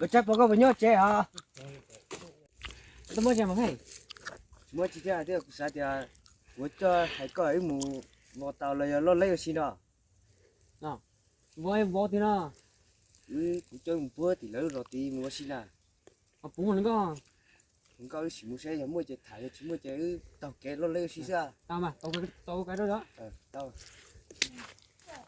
Koj tsab pom koj puas nyob tsev os? Muab tsis thiab, kuv xav tias kuv coj hais koj wb mus vau tau los yog loj leb ua si no. Vau vau tiag no. Wb kuv coj mus puag tim lawv lub zos tid mus ua si na. Ho puv nkauj, nkauj wb sim mus saib yog muaj ces tham, yog tsis muaj ces wb taug kev loj leb ua si xwb. Tau mas, tau, tau ka rau os. Kuv niam thiab.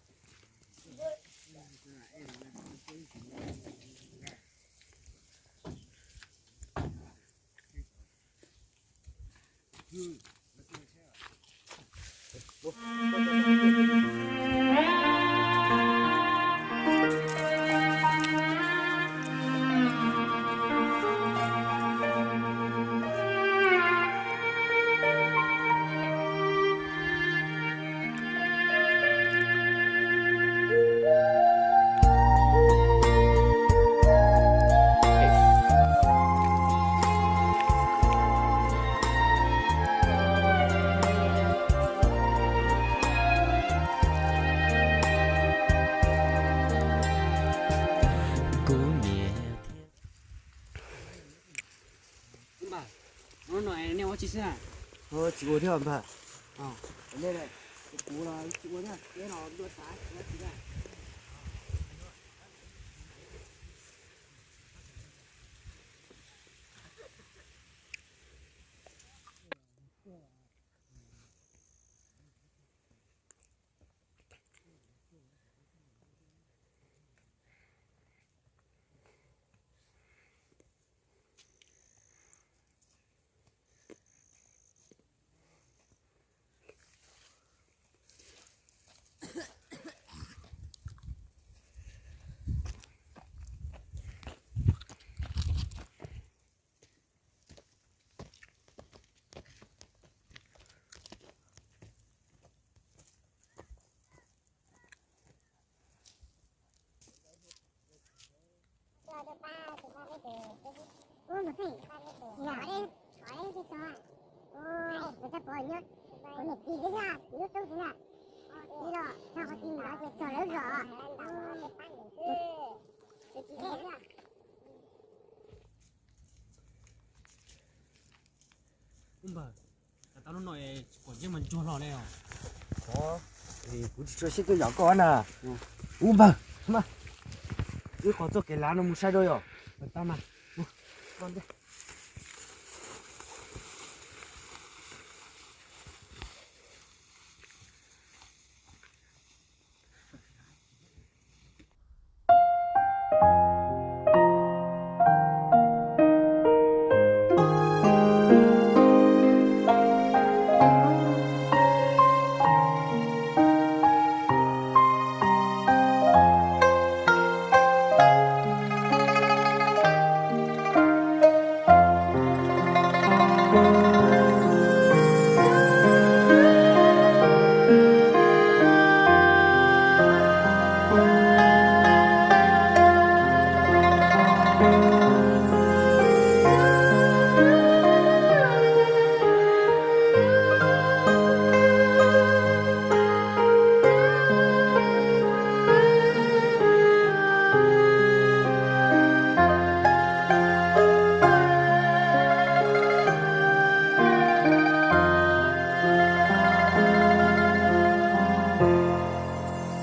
Npawg, hnub no nej ua tsi xwb na? Tsis ua thiab npawg. Kuv los tsis ua thiab, peb los dua tas ua tsi na. Ub npawg, tau hnub no tsis pom ntsej muag ntsuag los li os. Kuv tsis tshua sib tuaj yam koj na. Ub npawg, wb qhov txoj kev lav no mus saib dua yom. Tau mas.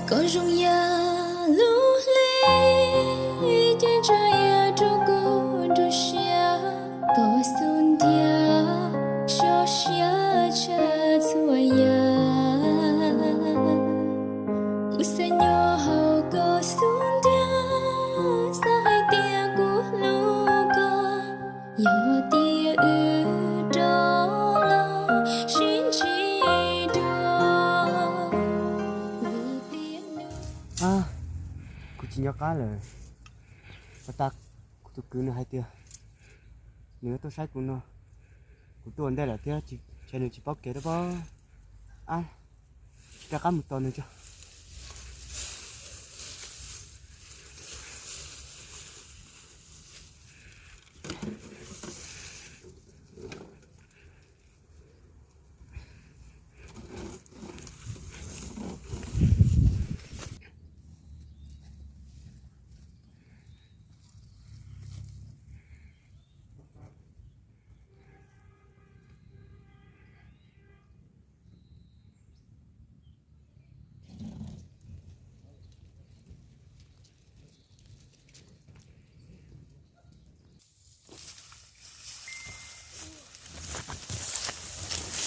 Koj zoo yam lub hli, ces ntsa yam rau kuv nrog siab. Koj xub ntiag, so siab tshaj txhua yam. Kuv xav nyob hauv koj xub ntiag, xav hais tias kuv hlub koj. Yog tias wb rov los sib ntsib dua. Kuv tsis nco qab lawm. Pas tas kuv tus kwv nws hais tias Nws tuaj saib kuv no, kuv tuaj ua ntej lawm thiab, ntshe nws tsis paub kev dab pob. Ab, rov qab mus tos nws tso.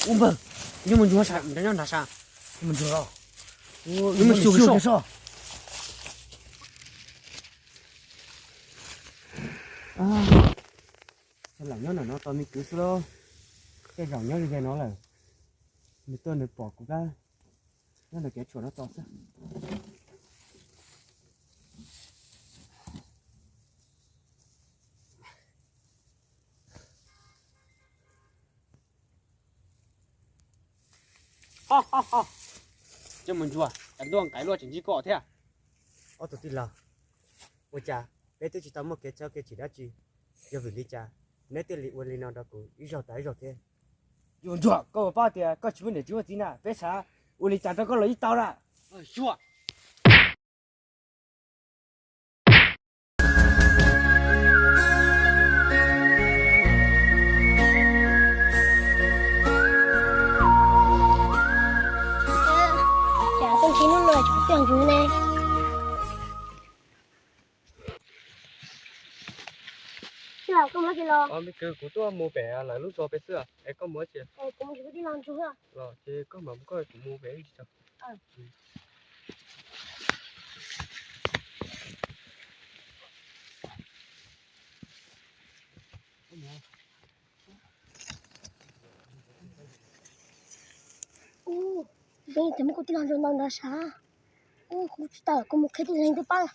Ub npawg, nyob mus ntsuag sab, nyob nrad sab. Mus ntsuag los. Nyob mus xyuas sab. Sab lam nyob ntawm no tos me kwv xwb lauj. Tej zaum nyob ze no lawm, nws tuaj nws pom kuv tab, nyob ntawm kev tshuam no tos xwb. Ho ho ho, coj mus ntsuag, cas ntuj nqaim luaj tseem ntsib koj thiab. Ob tug tij laug, ua cas peb twb tsis tau muaj kev txhawb kev tsim dab tsi, yog vim li cas neb thiaj li ua li no rau kuv ib zaug tas ib zaug thiab? Yuav ntsuag, koj puas paub tias koj tsis muaj niam tsis muaj txiv na, peb xav ua li cas rau koj los yeej tau na. Yuav. Cas txoj kev hnub no tseem tiaj ntsug ne? Tij laug, koj mus dab tsi los? Os, me kwv, kuv tuaj mus pem lawv lub zos pem xwb. Es koj mus dab tsi? Kuv mus tsis kuv tij laug ntsug. Los ces koj mam mus koj, kuv mus pem ib ntsis tso. Ub, peb tseem muab kuv tij laug ntsuag ntau ntawd sav. Ub, kuv tsis tau, kuv mus qhia tij laug twb pab.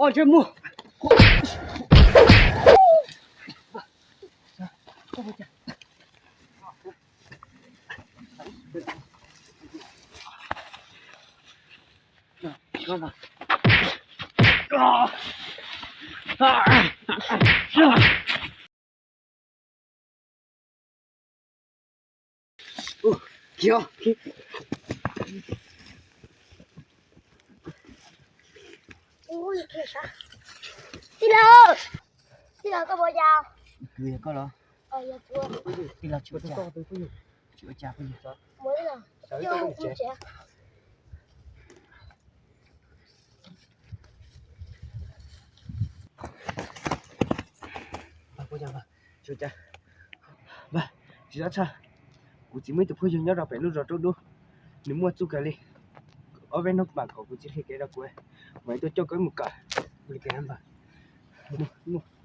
Oj, ntsej muag. Tij laug, tij laug, koj puas yau? Kwv, yog koj los? Tij laug, tsis ua cas, tsis ua cas phooj ywg. Tsis ua cas, tsis txhob txhawj. Kuv txiv muaj ib tug phooj ywg nyob rau pem lub zos Raub Dub, nws muaj txuj kawg li. Ob peb hnub mam kom kuv txiv qhia kev rau kuv, mam tuaj coj koj mus kawm. Mus li kawm npawg.